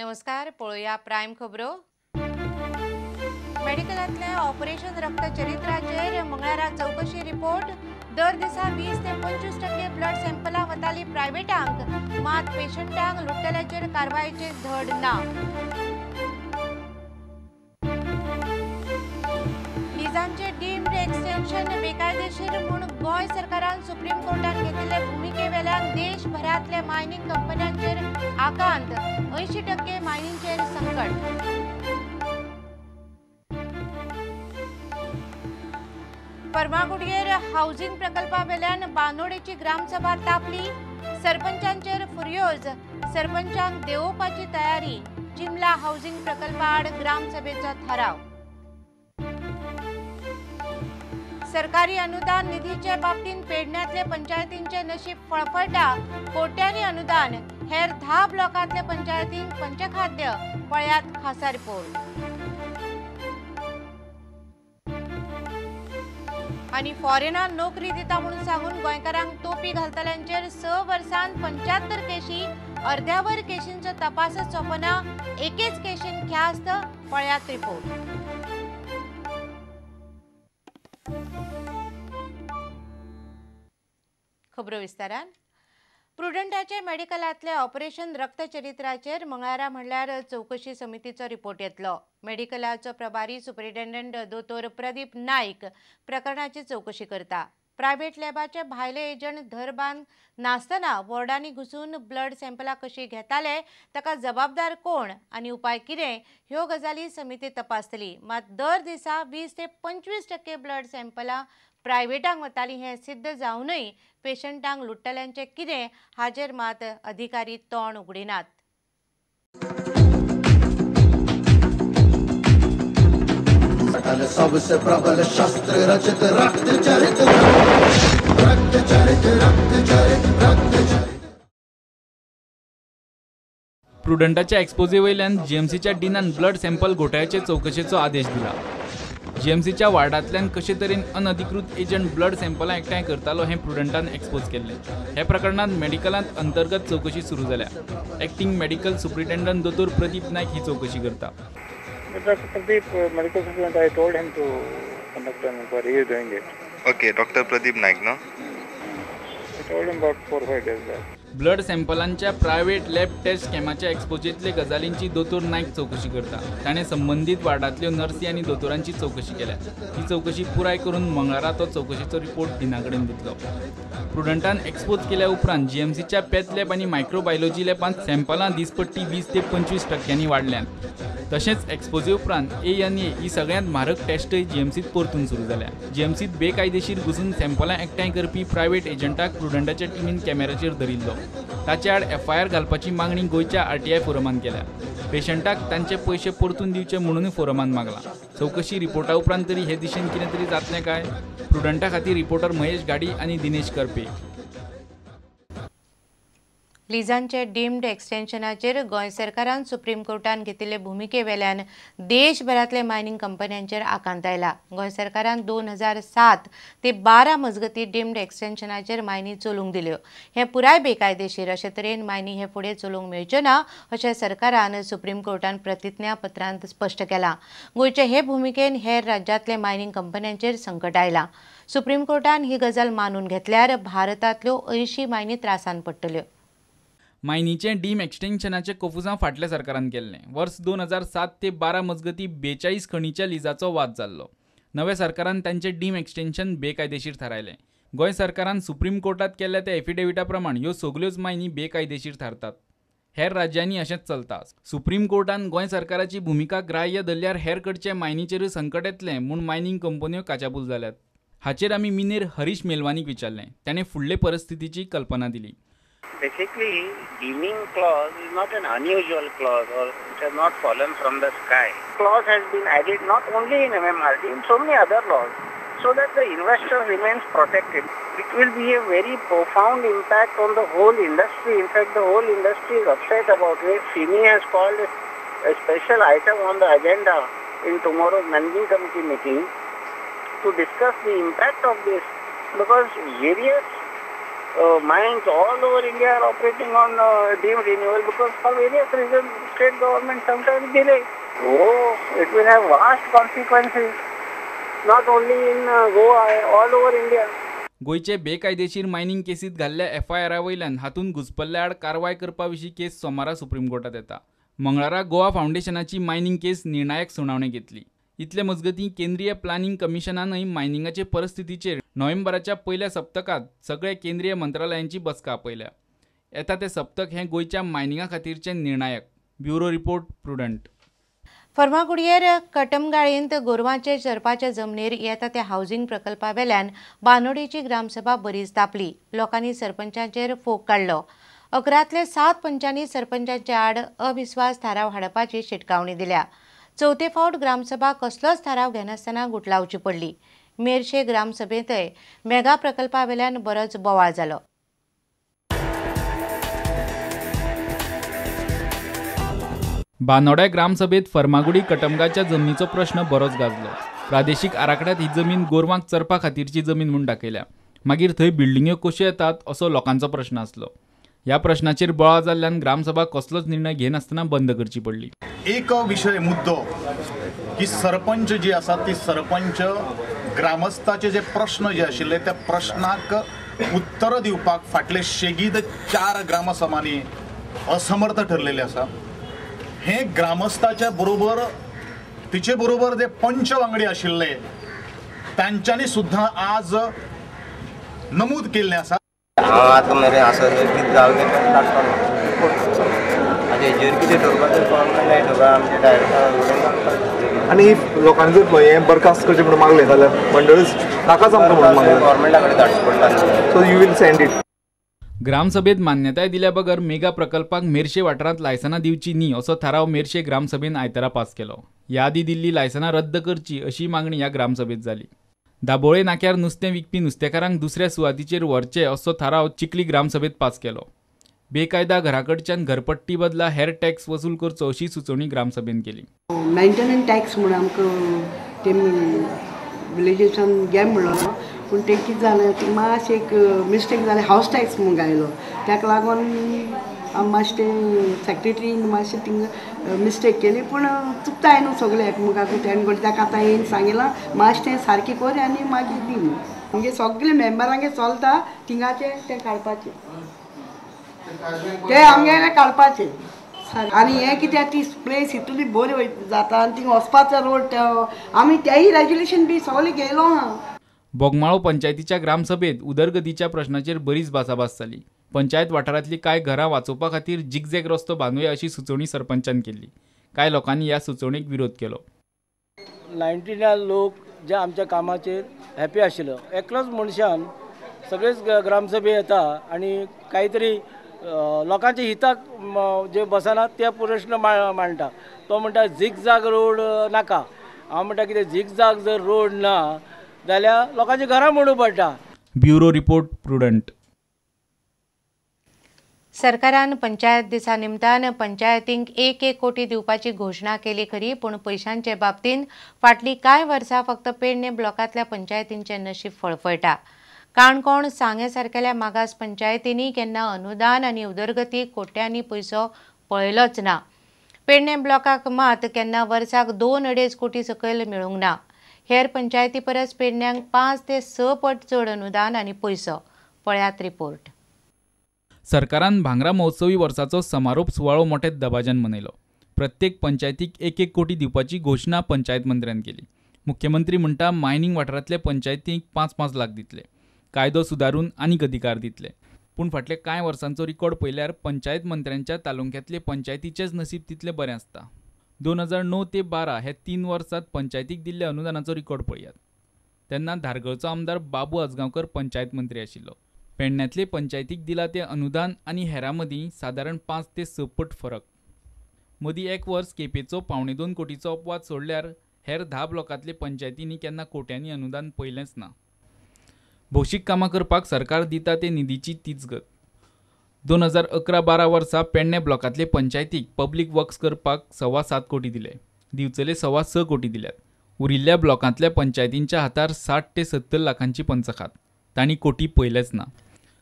नमस्कार, पळोवया प्रायम खबरो। मेडिकलांतले ऑपरेशन रक्तचरित्राचेर मंगळारा चवकशी रिपोर्ट। दर दिसा 20 ते 25% ब्लड सॅम्पलां वताली प्रायव्हेटांक, मात पेशंटांक लुट्टल्याचेर कारवायेचेर धड ना। लिजांचे डीम्ड एक्सटेन्शन बेकायदेशीर म्हूण गोंय सरकारान सुप्रीम कोर्टान घेतिल्ले भुमिकेवेल्यान देशभरांतल्या मायनिंग कंपन्यांचेर आकांत, 80% मायनिंगचेर संकट। फर्मागुडयेर हाऊसिंग प्रकल्पावेल्यान बांदोडेची ग्रामसभा तापली, सरपंचांचेर फुर्योज, सरपंचांक देंवोवपाची तयारी। चिमला हाऊसिंग प्रकल्पाआड ग्रामसभेचो थाराव। सरकारी अनुदान निधीचे बाबतीत पेडण्यांतले पंचायतींचे नशीब फळफळटा, कोट्यांनी अनुदान, हेर 10 ब्लॉकांतले पंचायतींक पंचखाद्य। पळयात खासा रिपोर्ट। आणि फॉरेनान नोकरी दिता म्हणून सांगून गोंयकारांक तोपी घालतल्यांचेर 6 वर्सांत 75 केशी, अर्ध्यावर केशींचो तपासच सोंपना, एकेच केशीन ख्यास्त। पळयात रिपोर्ट। खबरो विस्तारान। प्रुडंटाचे मेडिकलांतले ऑपरेशन रक्तचरित्राचेर मंगळारा म्हणल्यार चवकशी समितीचो रिपोर्ट येतलो। मेडिकलाचो प्रभारी सुपरिटेंडंट दोतोर प्रदीप नाईक प्रकरणाची चवकशी करता। प्रायव्हेट लॅबाचे भायले एजंट धरबांद नासतना वॉर्डांनी घुसून ब्लड सॅम्पलां कशी घेताले, ताका जबाबदार कोण आनी उपाय कितें, ह्यो गजाली समिती तपासतली। मात दर दिसा 20 ते 25% ब्लड सॅम्पलां प्रायव्हेटांक वताली हें सिद्ध जावनूय पेशंटांक लुट्टल्यांचें कितें हाजेर मात अधिकारी तोंड उगडिनात। सबसे प्रबल शस्त्र रचित रक्त चरित रक्त चरित रक्त चरित रक्त चरित। प्रुडंटाच्या एक्सपोजे वयल्यान जीएमसीच्या डिनान ब्लड सॅम्पल घोटाळ्याचे चवकशेचो आदेश दिला। जीएमसीच्या वार्डांतल्यान कशे तरेन अनधिकृत एजंट ब्लड सॅम्पलां एकठांय करतालो हें प्रुडंटान एक्सपोज केल्लें। ह्या प्रकरणांत मेडिकलांत अंतर्गत चवकशी सुरू जाल्या। एक्टिंग मेडिकल सुपरिटेंडंट दोतोर प्रदीप नायक ही चवकशी करता। Dr. Pradeep, medical superintendent, I told him to conduct an inquiry. He is doing it. Okay, Dr. Pradeep Naik, no? I told him about 4 or 5 days back. Blood सॅम्पलांच्या private lab taste स्कॅमाच्या एक्सपोजेंतले गजालींची दोतोर नायक चवकशी करता। ताणें संबंदीत वार्डांतल्यो नर्सी आनी दोतोरांची चवकशी केल्या। ही चवकशी पुराय करून मंगळारा तो चवकशेचो रिपोर्ट डिना कडेन दितलो। प्रुडंटान एक्सपोज केल्या उपरांत जीएमसीच्या पॅथ लॅब आनी मायक्रोबायोलॉजी लॅबांत सॅम्पलां दिसपट्टी 20 ते 25% वाडल्यांत। तशेंच एक्सपोजे उपरांत ANA ही सगळ्यांत म्हारग टेस्टय जीएमसीत परतून सुरू जाल्या। जीएमसीत बेकायदेशीर घुसून सॅम्पलां एकठांय करपी प्रायव्हेट एजंटाक प्रुडंटाच्या टिमीन कॅमेराचेर धरिल्लो। ताचे आड FIR घालपाची मागणी गोंयच्या RTI फोरमान केल्या। पेशंटाक तांचे पयशे परतून दिवचे म्हणूनय फोरमान मागलां। चवकशी रिपोर्टा उपरांत तरी हे दिशेन कितें तरी जातलें काय? प्रुडंटा खातीर रिपोर्टर महेश गाडी आनी दिनेश करपे। लिजांचे डीम्ड एक्सटेन्शनाचेर गोंय सरकारान सुप्रीम कोर्टान घेतिल्ले भुमिकेवेल्यान देशभरांतले मायनिंग कंपन्यांचेर आकांत आयला। गोंय सरकारान 2007 ते 12 मजगती डीम्ड एक्सटेन्शनाचेर मायनी चलोवंक दिल्यो। हें पुराय बेकायदेशीर अशे तरेन मायनी हे फुडें चलोवंक मेळच्यो ना अशें सरकारान सुप्रीम कोर्टान प्रतिज्ञापत्रांत स्पश्ट केलां। गोंयचे हे भुमिकेन हेर राज्यांतले मायनिंग कंपन्यांचेर संकट आयलां। सुप्रीम कोर्टान ही गजाल मानून घेतल्यार भारतांतल्यो 80 मायनी त्रासान पडटल्यो। मायनीचें डीम एक्सटेन्शनाचें कोफुजां फाटल्या सरकारान केल्लें। वर्स 2007 ते 12 मजगती 42 खणीच्या लिजाचो वाद जाल्लो। नव्या सरकारान तांचें डीम एक्सटेन्शन बेकायदेशीर थारायलें। गोंय सरकारान सुप्रीम कोर्टात केल्ल्या त्या एफिडेविटा प्रमाण ह्यो सगल्योच मायनी बेकायदेशीर थारतात। हेर राज्यांनी अशेंच चलता। सुप्रीम कोर्टान गोंय सरकाराची भुमिका ग्राह्य धरल्यार हेर कडचे मायनीचेरूय संकट येतलें म्हूण मायनिंग कंपन्यो काचाबूल जाल्यात। हाचेर आमी मिनेर हरीश मेलवानीक विचारलें। ताणें फुडले परिस्थितीची कल्पना दिली। Basically, deeming clause is not an unusual clause, or it has not fallen from the sky. Clause has been added not only in MMRD, in so many other laws, so that the investor remains protected. It will be a very profound impact on the whole industry. In fact, the whole industry is upset about it. FIMI has called a special item on the agenda in tomorrow's managing committee meeting to discuss the impact of this, because various mines all over India are operating on deemed renewal because for various reasons state government sometimes delay. Oh, it will have vast consequences, not only in Goa, all over India. गोंयचे बेकायदेशीर mining केसीत घाल्ल्या एफआयआरा वयल्यान हातूंत घुसपल्ल्या आड कारवाय करपा विशीं केस सोमारा सुप्रीम कोर्टात येता. मंगळारा गोवा फावंडेशनाची मायनिंग केस निर्णायक सुनावणी घेतली. इतले मजगतीं केंद्रीय प्लानिंग कमिशनानय मायनिंगाचे परिस्थितीचेर नोव्हेंबराच्या पयल्या सप्तकांत सगळे केंद्रीय मंत्रालयांची बसका आपयल्या. येता ते सप्तक हें गोंयच्या मायनिंगा खातीरचें निर्णायक. Bureau report, Prudent. फर्मागुडयेर कटमगाळींत गोरवांचे चरपाच्या जमनीर येता त्या हावजिंग प्रकल्पा वेल्यान बानोडेची ग्रामसभा बरीच तापली. लोकांनी सरपंचाचेर फोग काडलो. 11तले 7 पंचांनी सरपंचाच्या आड अविस्वास थाराव हाडपाची शिटकावणी दिल्या. चवथे फावट ग्रामसभा कसलोच थाराव घेनासतना गुटलावची पडली. मेरशे ग्रामसभेंतय मेगा प्रकल्पा वेल्यान बरोच बोवाळ जालो. बानोड्या ग्रामसभेत फर्मागुडी कटमगाच्या जमनीचो प्रश्न बरोच गाजलो. प्रादेशीक आराखड्यात ही जमीन गोरवांक चरपा खातीरची जमीन म्हूण दाखयल्या. मागीर थंय बिल्डिंग्यो कश्यो येतात असो लोकांचो प्रश्न आसलो. ह्या प्रश्नाचेर बोवाळ जाल्ल्यान ग्रामसभा कसलोच निर्णय घेनासतना बंद करची पडली. एक विशय मुद्दो की सरपंच जी आसा ती सरपंच ग्रामस्थाचे जे प्रश्न जे आशिल्ले त्या प्रश्नाक उत्तर दिवपाक फाटले शेगीत 4 ग्रामसभांनी असमर्थ ठरलेले आसा. हे ग्रामस्थाच्या बरोबर तिचे बरोबर जे पंच वांगडी आशिल्ले तांच्यांनी सुद्धा आज नमूद केल्लें आसा. आतां मेरेन आसा कितें जालें तें धाडटलो आनी हेजेर कितें ठरपा तें कळना मेळटा आमचे डायरेक्टर. आनी if लोकांनी जर हें बरखास्त करचें म्हणून मागलें जाल्यार मंडळूच नाकाच आमकां म्हणून मागलें गव्हर्मेंटा कडेन धाडचें पडटा. So you will send it. ग्रामसभेत मान्यताय दिल्या बगर मेगा प्रकल्पाक मेरशे वाठारांत लायसनां दिवची न्ही असो थाराव मेरशे ग्रामसभेन आयतारा पास केलो. ह्या आदीं दिल्ली लायसनां रद्द करची अशी मागणी ह्या ग्रामसभेत जाली. दाबोळे नाक्यार नुस्तें विकपी नुस्तेकारांक दुसऱ्या सुवातीचेर व्हरचे असो थाराव चिखली ग्रामसभेत पास केलो. बेकायदा घराकडच्यान घरपट्टी बदला हेर टॅक्स वसूल करचो अशी सुचोवणी ग्रामसभेन केली. मेंटेनन्स टॅक्स म्हूण आमकां ते विलेजीसान घे म्हणलो, पूण तें कितें जालें तें मातशें एक मिस्टेक जालें, हावस टॅक्स म्हूण घायलो. ताका लागून आमी मातशें तें सेक्रेटरीन मातशें थिंगा मिस्टेक केली, पूण चुकताय न्हू सगळें एकमेकाक तेणें करून. ताका आतां येवन सांगिलां मातशें तें सारकें कर आनी मागीर दी म्हूण. म्हणजे सगळे मेंबरांगे चलता थिंगाचें तें काडपाचें, तें आमगेलें काडपाचें. आनी हें कित्याक ती प्लेस इतली बरी जाता आनी थिंगा वचपाचो रोड आमी तेय रेजोल्युशन बी सगळें घेयलो आहा. बोगमाळो पंचायतीच्या ग्रामसभेत उदरगतीच्या प्रश्नाचेर बरीच भासाभास जाली. पंचायत वाठारांतली कांय घरां वाचोवपा खातीर जिगझॅग रस्तो बांदुया अशी सुचोवणी सरपंचान केल्ली. कांय लोकांनी ह्या सुचोवणेक विरोध केलो. 99 लोक जे आमच्या कामाचेर हॅपी आशिल्लो. एकलोच मनशान सगळेच ग्रामसभे येता आनी कांयतरी लोकांच्या हिताक जे बसना ते प्रश्न मांडटा. तो म्हणटा झिगझाग रोड नाका. हांव म्हणटा कितें झिगझाग जर रोड ना जाल्यार लोकांच्या घरां मोडूं पडटा. Bureau report, Prudent. सरकारान पंचायत दिसा निमतान पंचायतींक 1-1 कोटी दिवपाची घोशणा केली खरी, पूण पयशांचे बाबतींत फाटलीं कांय वर्सां फक्त पेडणे ब्लॉकांतल्या पंचायतींचें नशीब फळफळटा. काणकोण सांगें सारकेल्या मागास पंचायतींनी केन्ना अनुदान आनी उदरगतीक कोट्यांनी पयसो पळयलोच ना. पेडणे ब्लॉकाक मात केन्ना वर्साक 2-2.5 कोटी सकयल मेळूंक ना. हेर पंचायती परस पेडण्यांक 5 ते 6 पट चड अनुदान आनी पयसो. पळयात रिपोर्ट. सरकारान भांगरा महोत्सवी वर्साचो समारोप सुवाळो मोठ्या दबाज्यान मनयलो. प्रत्येक पंचायतीक 1-1 कोटी दिवपाची घोशणा पंचायत मंत्र्यान केली. मुख्यमंत्री म्हणटा मायनिंग वाठारांतल्या पंचायतींक 5-5 लाख दितले, कायदो सुदारून आनीक अधिकार दितले. पूण फाटल्या कांय वर्सांचो रिकॉर्ड पळयल्यार पंचायत मंत्र्यांच्या तालुक्यांतले पंचायतीचेच नसीब तितलें बरें आसता. 2009 ते 12 हे 3 वर्सांत पंचायतीक दिल्ल्या अनुदानाचो रिकॉर्ड पळयात. तेन्ना धारगळचो आमदार बाबू आजगांवकर पंचायत मंत्री आशिल्लो. पेडण्यांतले पंचायतीक दिला तें अनुदान आनी हेरां मदीं सादारण 5 ते 6 पट फरक. मदीं एक वर्स केपेंचो 1.75 कोटीचो अपवाद सोडल्यार हेर 10 ब्लॉकांतले पंचायतींनी केन्ना कोट्यांनी अनुदान पळयलेंच ना. भौशीक कामां करपाक सरकार दिता ते निधीची तीच गत. 2011-12 वर्सा पेडणे ब्लॉकांतले पंचायतीक पब्लीक वर्क्स करपाक 7.25 कोटी दिले, दिवचले 6.25 कोटी दिल्यात. उरिल्ल्या ब्लॉकांतल्या पंचायतींच्या हातार 60 ते 70 लाखांची पंचखात, तांणी कोटी पळयलेच ना.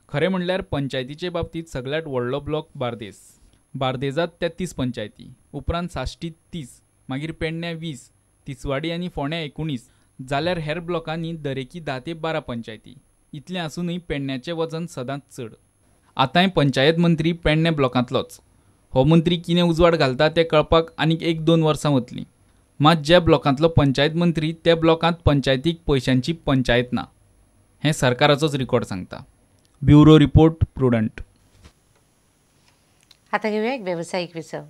खरें म्हणल्यार पंचायतीचे बाबतींत सगळ्यांत व्हडलो ब्लॉक बार्देस. बार्देजांत 33 पंचायती, उपरांत साश्टी 30, मागीर पेडण्यां 20, तिसवाडी आनी फोंड्या 19, जाल्यार हेर ब्लॉकांनी दरेकी 10 ते 12 पंचायती. इतलें आसूनय पेडण्याचें वजन सदांच चड. आतांय पंचायत मंत्री पेडणे ब्लॉकांतलोच. हो मंत्री कितें उजवाड घालता तें कळपाक आनीक 1-2 वर्सां वतलीं. मात ज्या ब्लॉकांतलो पंचायत मंत्री त्या ब्लॉकांत पंचायतीक पयशांची पंचायत ना, हें सरकाराचोच रिकॉर्ड सांगता. Bureau report, Prudent. आतां घेवया एक वेवसायीक विसव.